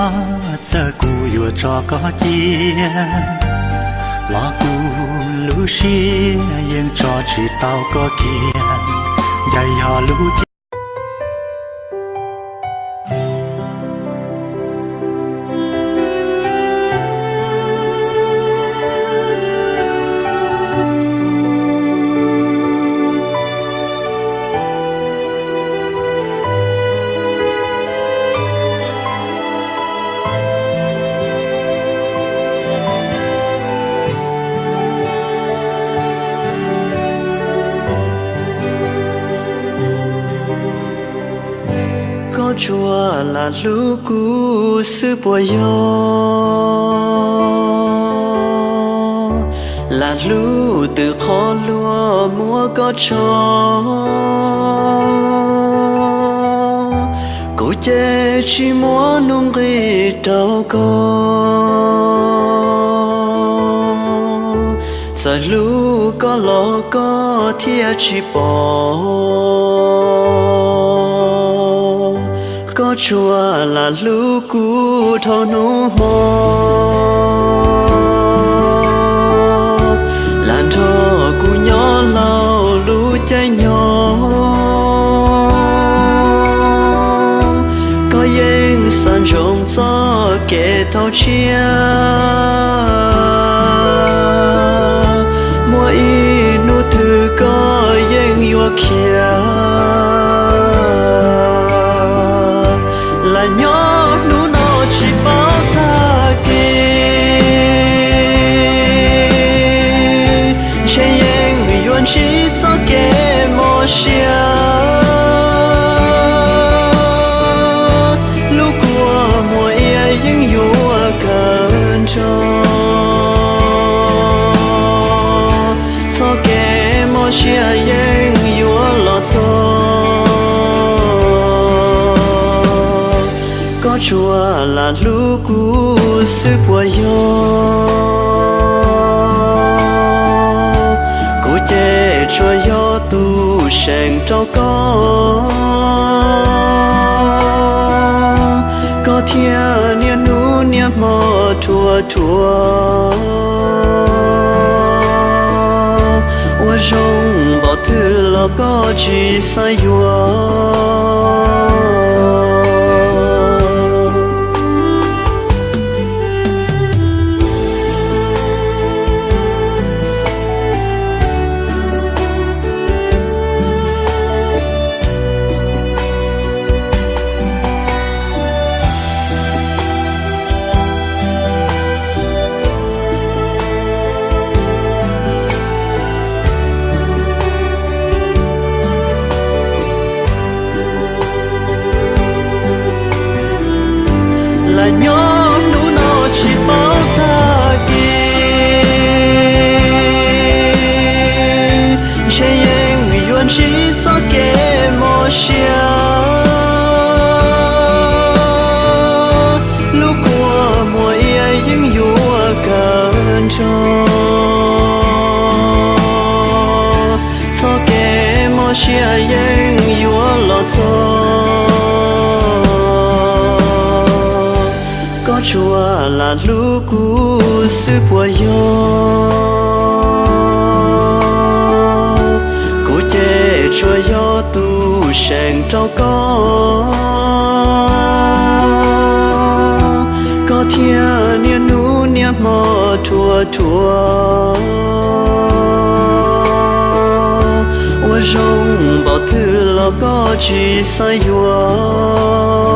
Txawm kuv yuav tso koj cia, los kuv lub siab yeej tso tsis tau koj kiag. Ncaim yog lub cev. Koj tsuas lam hlub kuv xwb puas yog? Lam hlub twg qhov luag muab koj tso, kuv ces tsis muab nuj nqis rau koj. Txawm hlub koj los koj thiaj tsis pom. Koj tsuas lam hlub kuv dhau hnub hmo, lam nrog kuv nyob hauv lub caij nyoog. Koj yeej xav ntsoov txoj kev thauj tshiab, muaj ib hnub twg koj yeej yuav khiav. Lam nyob hnub no tsis paub tag kis, ntshe yeej yuav ntsib txoj kev mob siab. Lub kua muag iab yeej yuav kawg nrho, txoj kev mob siab yeej yuav los txog. Koj tsuas lam hlub kuv xwb puas yog? Kuv ces tsuas yog tus seem rau koj, koj thiaj niaj hnub niaj hmo rhuav rhuav. Ua zoo npaum twg los koj tsis xav yuav. Lam nyob hnub no tsis paub tag kis, ntshe yeej yuav ntsib txoj kev mob siab. Lub kua muag iab yeej yuav kawg nrho, txoj kev mob siab yeej yuav los txog. Koj tsuas lam hlub kuv xwb puas yog? Kuv ces tsuas yog tus seem rau koj, koj thiaj niaj hnub niaj hmo rhuav rhuav. Ua zoo npaum twg los koj tsis xav yuav.